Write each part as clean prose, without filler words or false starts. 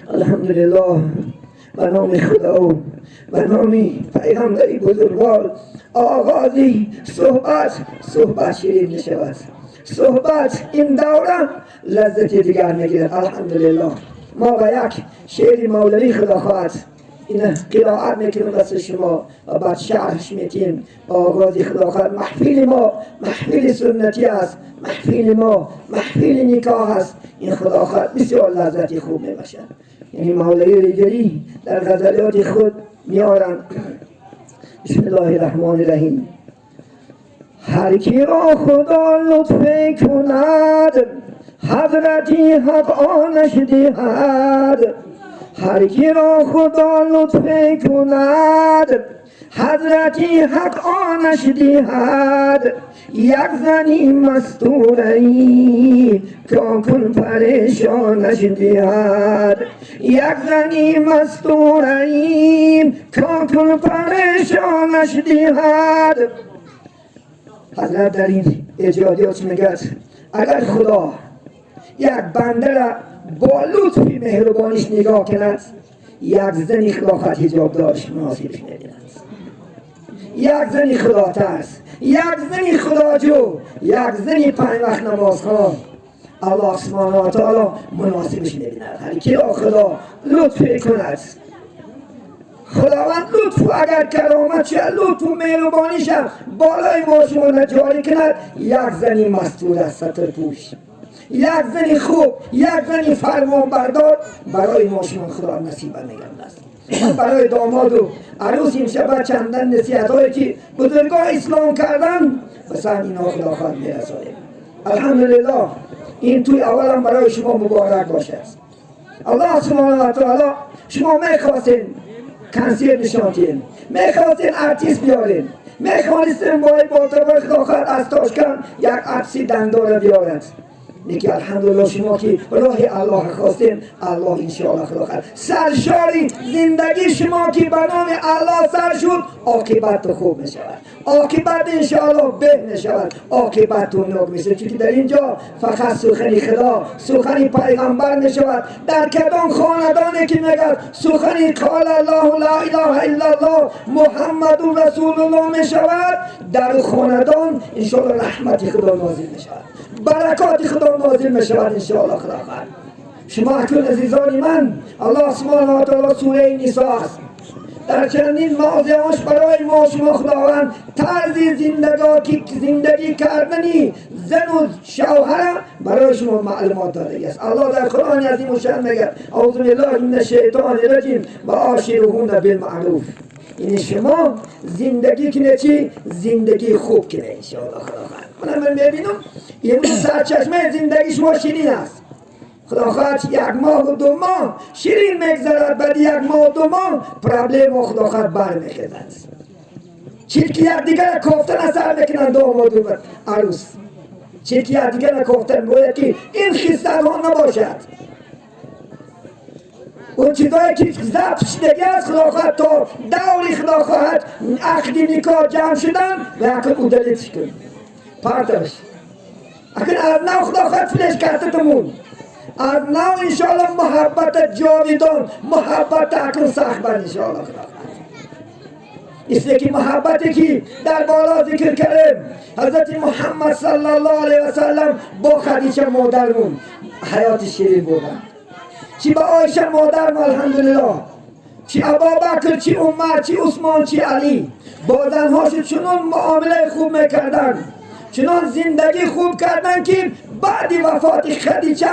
الحمدلله، به نام خدا و به نام پیغمبری بزرگوار آغازی صحبت، صحبت شیرین میشود. صحبت این دوره لذت دیگر میگیرد. الحمدلله، ما با یک شعر مولوی خدا خواهد این قرائت میکنیم دست شما و بعد شرحش میتیم. آغازی خدا خواهد محفل ما محفل سنتی است، محفل ما محفل نکاح است. این خدا خواهد بسیار لذتی خوب میباشد. یعنی مولوی ریگری در غزلیات خود میارن. بسم الله الرحمن الرحیم. هر کی را خدا لطف کند، حضرتی حق آنش دهد. هر کی را خدا لطف کند، حضرتی حق آنش دهد. یک زنی مستوره ای کن پریشانش دهد. یک زنی مستوره ای کن پریشانش دهد. حضرت در این ایجادیات میگه اگر خدا یک بنده را با لطفی مهربانیش نگاه کند، یک زنی خدا خواهد حجاب دارش مناسبش میبیند، یک زنی خدا ترس، یک زنی خداجو، یک زنی پنج وقت نماز خوان، الله سبحانه و تعالی مناسبش میبیند. هر کی را خدا لطف کند، خداوند لطف اگر کرامت شد، لطف و مهربانیش بالای ما شما جاری کند، یک زنی مستور است، ستر پوش، یک زنی خوب، یک زنی فرمان بردار برای ما شما خدا نصیب میگرد است. برای داماد و عروس این شب چندن نصیحت هایی که بزرگان اسلام کردن مثلا اینا خدا خواهد میرسانیم. الحمدلله، این توی اولا برای شما مبارک باشد. الله سبحانه و تعالی شما میخواستین کنسرت نشان دهین، میخواستین ارتیست بیارین، میخواستین باید با خدا خواهد از تاشکند یک ارتیست دندار بیارد. لیکن الحمدلله، شما که راه الله خواستین، الله انشاءالله خدا خواهد سرشاری زندگی شما که به نام الله سر شد، عاقبت خوب می شود، عاقبت انشاءالله به می شود، عاقبت نوک می شود. چون در اینجا فقط سخنی خدا، سخنی پیغمبر می شود. در کدام خاندانی که میگه سخنی قال الله لا اله الا الله محمد رسول الله می شود، در خاندان انشاءالله رحمت خدا نازل می شود، برکات خدا نازل می شود انشاءالله خدا خواهد. شما اکنون عزیزان من، الله سبحانه و تعالی سوره نساء است، در چندین موضعاش برای ما شما خداوند طرز زندگی کردنی زن و شوهر برای شما معلومات داده است. الله در قرآن عظیم الشان میگه: اعوذ بالله من الشیطان الرجیم، و عاشرهن بالمعروف. یعنی شما زندگی کنه چی؟ زندگی خوب کنه انشاءالله خدا خواهد. من میبینم امروز سرچشمه زندگی شما شیرین است. خدا خواهد یک ماه و 2 ماه شیرین میگذرد، بعد یک ماه و 2 ماه problem خدا خواهد برمیخیزد. چیرکی یک دیگر کوفتن اثر میکنن، داماد و عروس چیرکی یک دیگر کوفتن. باید که این خیستن نباشد. اون چیزایی که ضبط شدگی است، خدا خواهد تا دوری خدا خواهد عقد نکاح جمع شدن و اکن удалить ش کن، پارتش. اکن از نو خدا خواهد فلش کرده، از نو انشاءالله محبت جاویدان، محبت اکن سخت بر انشاءالله خدا خواهد. इसलिए कि محبت کی در بالا ذکر کردیم، حضرت محمد صلی الله علیه و سلم با خدیجه مادرمون حیات شیرین بودن، چی با عایشه مادرم الحمدلله، چی ابابکر، چی عمر، چی عثمان، چی علی، با زنهاش چنون معامله خوب میکردن، چنان زندگی خوب کردن که بعد وفات خدیجه،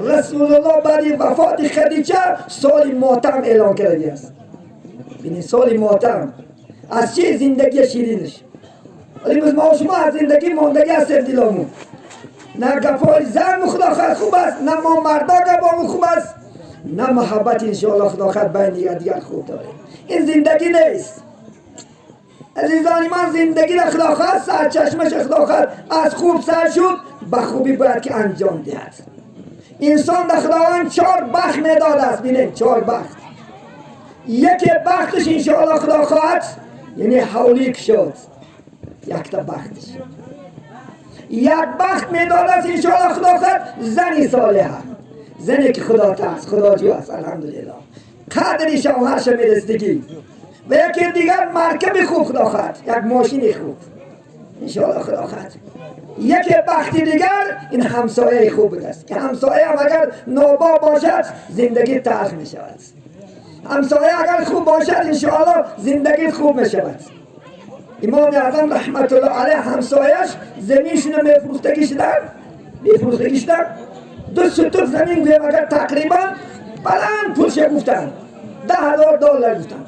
رسول الله بعد وفات خدیجه سال ماتم اعلان کرده است. یعنی سال ماتم از چه؟ زندگی شیرینش. ولی ما شما از زندگی ماندگی هستیم. دیلامون نه گپای زن خدا خواهد خوب است، نه ما مردا گپامون خوب است، نه محبت انشاءالله خدا خواهد بین دیگر دیگر خوب داره. این زندگی نیست عزیزان من. زندگی را خدا خواهد سرچشمش خدا خواهد از خوب سر شد، به خوبی باید که انجام دهد. انسان در خداوند چهار بخت میداد است. بینید، چهار بخت. یکی بختش انشاءالله خدا خواهد یعنی حولی شد، یک تا بختش. یک بخت میداد است انشاءالله خدا خواهد زنی صالحه. زنی که خدا ترس خداجو است، الحمدلله قدر شوهرش میرسیدگی. و یکی دیگر مرکب خوب خدا خواهد، یک ماشین خوب انشاءالله خدا خواهد. یکی بختی دیگر این همسایه خوب است که همسایه هم اگر نابا باشد زندگی تلخ می شود. همسایه اگر خوب باشد انشاءالله زندگی خوب می شود. امام اعظم رحمت الله علیه همسایش زمینشون میفروختگی شدن، میفروختگی شدن 2 ستوت زمین گویم اگر تقریبا بلند پولش گفتن $10,000 گفتن.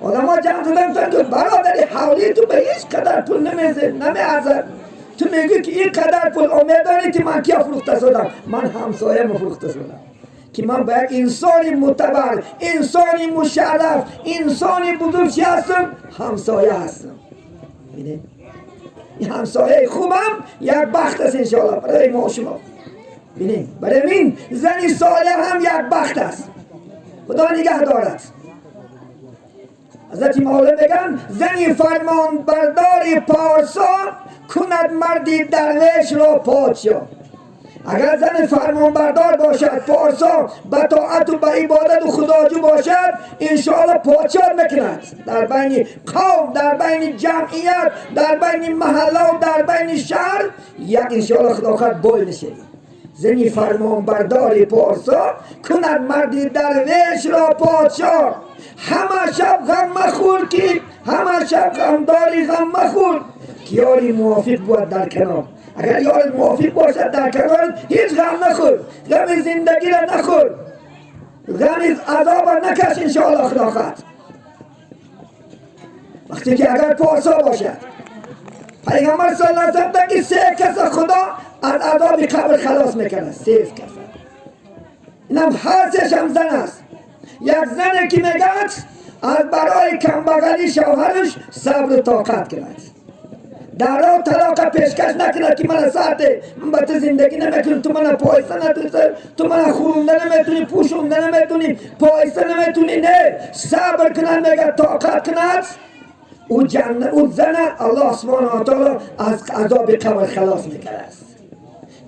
آدم ها جمع شدن گفتن تو برادری حولی تو به هیچ قدر پول نمیارزد، تو میگی که این قدر پول امید داری که من کیا فروخته شدم؟ من همسایه فروخته شدم که من با یک انسان معتبر، انسان مشرف، انسان بزرگ چی هستم؟ همسایه هستم. ببینید این همسایه خوبم یک بخت است انشاءالله برای ما و شما. ببینید برای من زنی صالح هم یک بخت است، خدا نگه دارد. حضرت مولا میگن زنی فرمان بردار پارسا کند مردی درویش را پادشاه. اگر زن فرمان بردار باشد پارسا، به طاعت و به عبادت و خداجو باشد، انشاءالله پادشاه میکند در بین قوم، در بین جمعیت، در بین محله و در بین شهر. یک انشاءالله خدا خواهد بوی میشه. زنی فرمان بردار پارسا کند مردی درویش را پادشاه. همه شب غم مخور که همه شب غم داری غم مخور که یاری موافق بود در کنار. اگر یار موافق باشد در کنار هیچ غم نخور، غم زندگی را نخور، غم عذاب را نکش انشاءالله خدا خواهد. وقتی که اگر پارسا باشد، پیغمبر صلی الله علیه و سلم که 3 کس خدا از عذاب قبر خلاص میکنه، 3 کس. اینم هر سه‌ش هم زن است. یک زنی که میگه از برای کمبغلی شوهرش صبر و طاقت کند، در راه طلاق پیشکش نکند که من ساعت من با تو زندگی نمیتونم، تو من پایسته نتونی، تو من خورونده نمیتونی، پوشونده نمیتونی، پایسته نمیتونی. نه، صبر کند، میگه طاقت کند، او جنت، او زن الله سبحانه و تعالی از عذاب قبر خلاص میکرد است.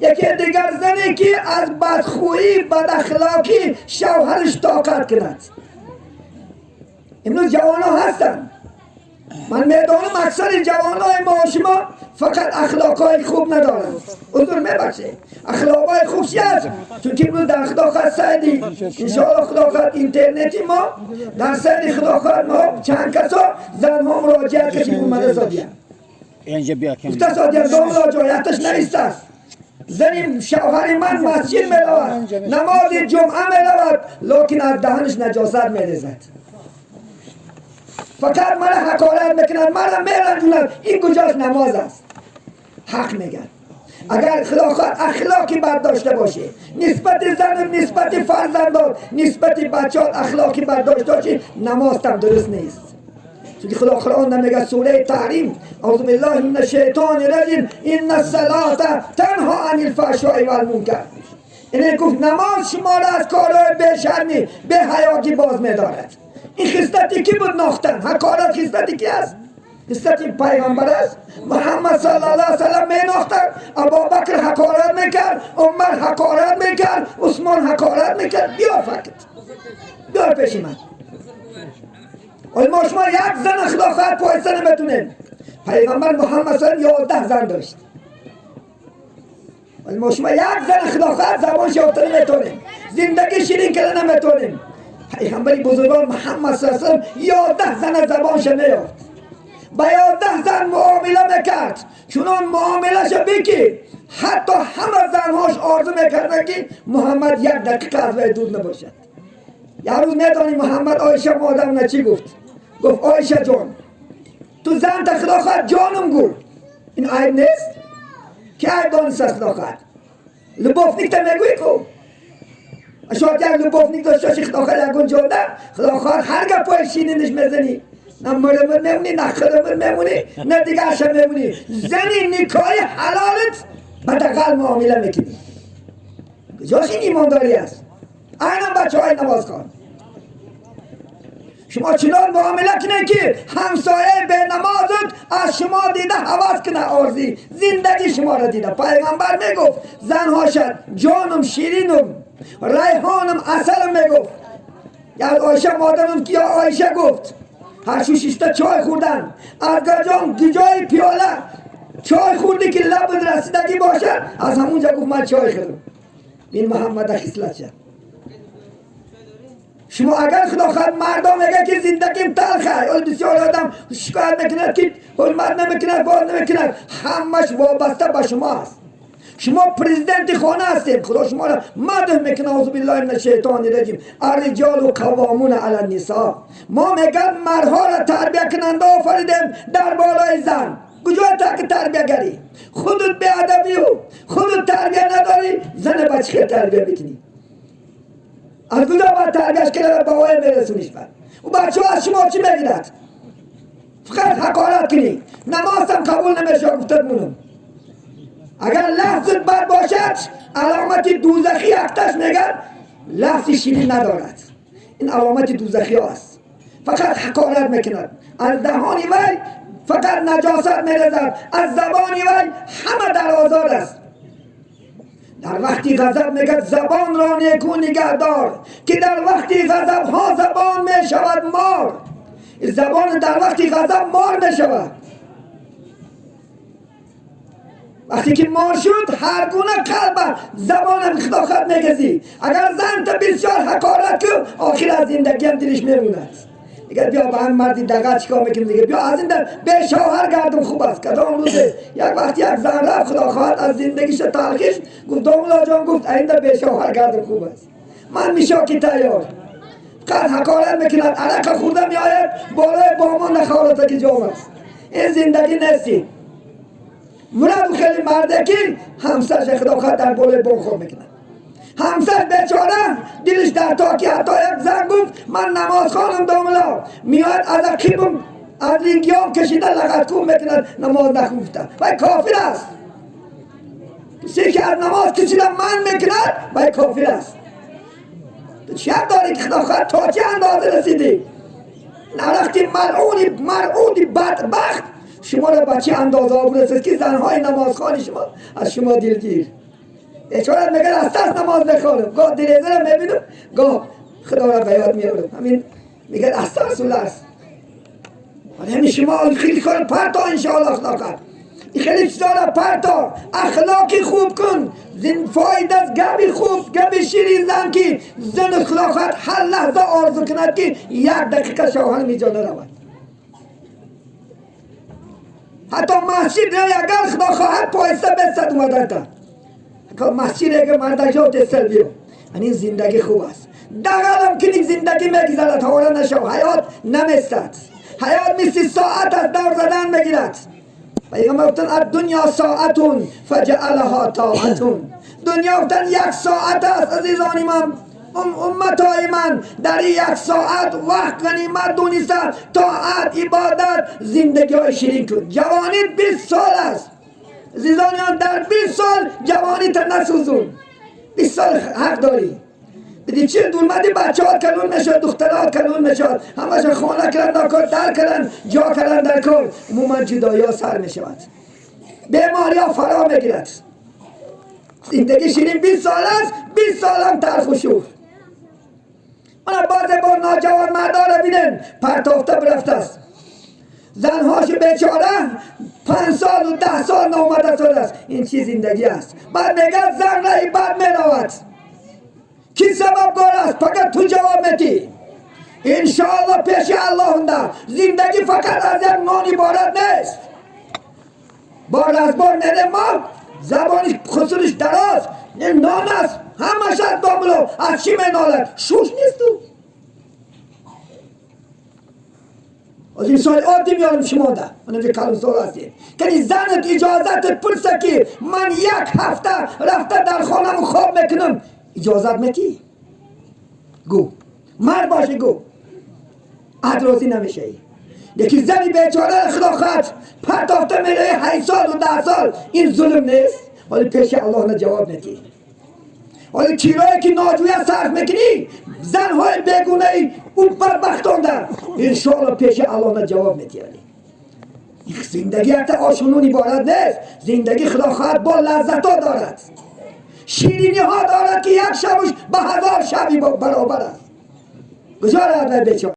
یکی دیگر زنی که از بدخویی بد اخلاقی شوهرش طاقت کند. امروز جوان ها هستن، من میدانم اکثر جوان های ما و شما فقط اخلاق های خوب ندارن. عذر میبخشید، اخلاق های خوب چی هست؟ چون که امروز در خدا خواهد سعیدی انشاءالله خدا خواهد اینترنتی ما در سعیدی خدا خواهد ما چند کسا زن ها مراجعت کشیم اومده سادیه گفته سادیه دوم مراجعتش نیست است. زنی شوهر من مسجد میرود، نماز جمعه میرود، لکن از دهنش نجاست میریزد، فقط مرا حقارت میکنند، مرا میرنجونند. این کجاست نماز است؟ حق میگن. اگر خدا خواهد اخلاقی بد داشته باشه نسبت زن، نسبت فرزندان، نسبت بچه‌ها اخلاقی بد داشته باشه، نماز هم درست نیست. چون خدا قرآن میگه سوره تحریم، اعوذ بالله من الشیطان الرجیم، ان الصلاة تنها عن الفحشاء والمنکر. یعنی گفت نماز شما را از کارهای بی‌شرمی بی حیاتی باز می‌دارد. این خصلتی کی بود ناختن؟ حقارت خصلتی کی است؟ خصلتی پیغمبر است. محمد صلی الله علیه و سلم می ناختن، ابوبکر حقارت میکرد، عمر حقارت میکرد، عثمان حقارت میکرد. بیا فکت بیا پیش من. ولی ما شما یک زن خدا خواهد پایسته نمیتونیم. پیغمبر محمد صلی الله علیه و 11 زن داشت. ولی ما شما یک زن خدا خواهد زبان شافته نمیتونیم، زندگی شیرین کرده نمیتونیم. پیغمبر بزرگان محمد صلی الله علیه و 11 زن زبانش میافت، با 11 زن معامله میکرد. چنان معامله شو بکی حتی همه زنهاش آرزو میکردن که محمد یک دقیقه از وی دور نباشد. یه روز میدانی محمد عایشه مادرم نه چی گفت؟ گفت عایشه جان تو زن تا خدا خواهد جانم گو. این عیب نیست که عیب دانست از خدا خواهد. لبافنیک تا میگوی کو شاید یک لبافنیک داشته باشی خدا خواهد یکون جانده خدا خواهد هر گپ پای شیرینش میزنی، نه مرمر میمونی، نه خرمر میمونی، نه دیگه اش میمونی. زنی نکای حلالت به دقل معامله میکنی. کجاش این ایمانداری است؟ اینم بچه های نماز خوان. Шумо чунон муомила кунед, ки ҳамсояи бенамозат аз шумо дида ҳавас кунад, орзи зиндагӣ шуморо дида. Пайғамбар мегуфт занҳошад: ҷонум, ширинум, райҳонум, асалум мегуфт. Як Оиша модарам ки ё Оиша гуфт, ҳарчу шишта чой хӯрдан, аз гаҷон гиҷои пиёла чой хӯрдӣ, ки лабат расидагӣ бошад, аз ҳамунҷа гуфт, ман чой хӯрдам. Ин Муҳаммада хислат шад. Шумо агар, худо хоҳад, мардо мегӯяд, ки зиндагим талха, бисёр одам шикоят мекунад, ки ҳурмат намекунад, бор намекунад, ҳамаш вобаста ба шумо аст. Шумо президенти хона ҳастед. Худо шуморо мадҳ мекунад. أعوذ بالله من الشیطان الرجیم. الرجال قوامون علی النساء. ما میگن مردها را تربیه کننده آفریدیم در بالای زن. کجا تا که تربیه گری؟ خودت بیادبی و خودت تربیه نداری، زن بچه تربیه میکنی؟ از کجا باید تربیهش کنه؟ به وای میرسونیش. بعد او بچه از شما چی میگیرد؟ فقط حقارت کنی، نمازم قبول نمیشه. گفتد مونم، اگر لفظت بد باشد، علامت دوزخی یکتش میگن لفظ شیرین ندارد. این علامت دوزخی است. فقط حقارت میکند، از دهانی وی فقط نجاست میرزد، از زبانی وی همه در آزار است. در وقتی غضب میگد زبان را نیکو نگهدار، که در وقتی غضب ها زبان میشود مار. زبان در وقتی غضب مار میشود. وقتی که مار شد، هر گونه قلب زبان خدا خود میگزی. اگر زن تا بسیار حقارت که آخر از زندگی هم دلش میموند، دیگه بیا با هم مردی دقیقا چیکار میکنیم؟ دیگه بیا از این در به شوهر گردم خوب است. کدام روزه یک وقتی یک زن رفت، خدا خواهد از زندگیش تلخیش گفت، داملا جان، گفت این در به شوهر گردم خوب است. من میشا که تیار قد حقارت میکند، عرق خورده میآید، بالای بامان نخواهد که جام است. این زندگی نیستی. مرد خیلی مرده که همسرش خدا خواهد در بالای بام خواب میکند. همسر بیچاره دلش در تاکی. حتی یک زن گفت من نماز خوانم داملا، میاد از عقیبم از لینگیام کشیده لغت کن میکند، نماز نخوفته و کافر است. کسی که از نماز کشیده من میکند و کافر است. تو چه داری که خدا خواهد تا چه اندازه رسیدی؟ نرختی ملعونی مرعونی بدبخت، شما را به چه اندازه آبرو که زنهای نمازخوان شما از شما دلگیر. بیچاره میگن از دست نماز نخوانم، گاه دلیزه را میبینم، گاه خدا را به یاد میارم. همین میگن استغفر است. همین شما خیلی کار پرتا، انشاءالله خدا کرد این خیلی چیزا را پرتا، اخلاقی خوب کن. زن فاید از گبی خوب، گبی شیرین زن که زن خدا خواهد هر لحظه آرزو کند که یک دقیقه شوهر اینجا نرود. حتی مسجد را اگر خدا خواهد پایسته بستد اومدن تا مسجد، اگر مردک جا تستر بیا. این زندگی خوب است. دقلم کنی زندگی میگذرد. حالا نشو، حیات نمیستد. حیات مثل ساعت از دور زدن میگیرد. پیغمبر گفتن الدنیا ساعتون فجعلها طاعتون. دنیا گفتن یک ساعت است. عزیزانی من، امتای من، در یک ساعت وقت غنیمت دونسته طاعت، عبادت، زندگی های شیرین کن. جوانی 20 سال است عزیزانیان. در 20 سال جوانی تا نسوزون. 20 سال حق داری بدی چه دورمدی. بچه ها کلون میشد، دخترها کلون میشد، همشون خانه کردن در کار، در کردن، جا کردن در کار. عموما جدایی ها سر میشود، بیماری ها فرا میگیرد. زندگی شیرین 20 سال است، 20 سال هم تلخ و شور. من باز بار ناجوان مردا را بینن پرتافته برفته است. زنهاش بیچاره 5 سال و 10 سال نامده سال است. این چی زندگی است؟ بعد میگه زن رای بد میرود. کی سبب است؟ فقط تو جواب میدی انشاءالله پیش الله. زندگی فقط از یک نان عبارت نیست. بار از بار نره ما زبانی خسرش دراز نان است. همش از داملو از چی منالد؟ شوش نیست. تو از این سال عادی میارم شما ده من اینجا کلم سال هستیم که زنت اجازت پرسه که من یک هفته رفته در خانم خواب میکنم، اجازت میتی؟ گو مرد باشه، گو عد نمیشه. یکی زنی بیچاره خدا خواهد پرتافته میره 8 سال و 10 سال. این ظلم نیست؟ ولی پیش الله نه جواب ندی. Оё кирое ки ноҷӯя сарф мекунӣ, занҳои бегунаи ӯ бадбахтонда, иншоалло, пеши Аллоҳ ҷавоб медиҳӣ. Зиндагӣ якта ошунун иборат нест. Зиндагӣ, худо хоҳад, бо лаззатҳо дорад, шириниҳо дорад, ки як шабуш ба 1000 шаби баробар аст. Куҷо равад бечора?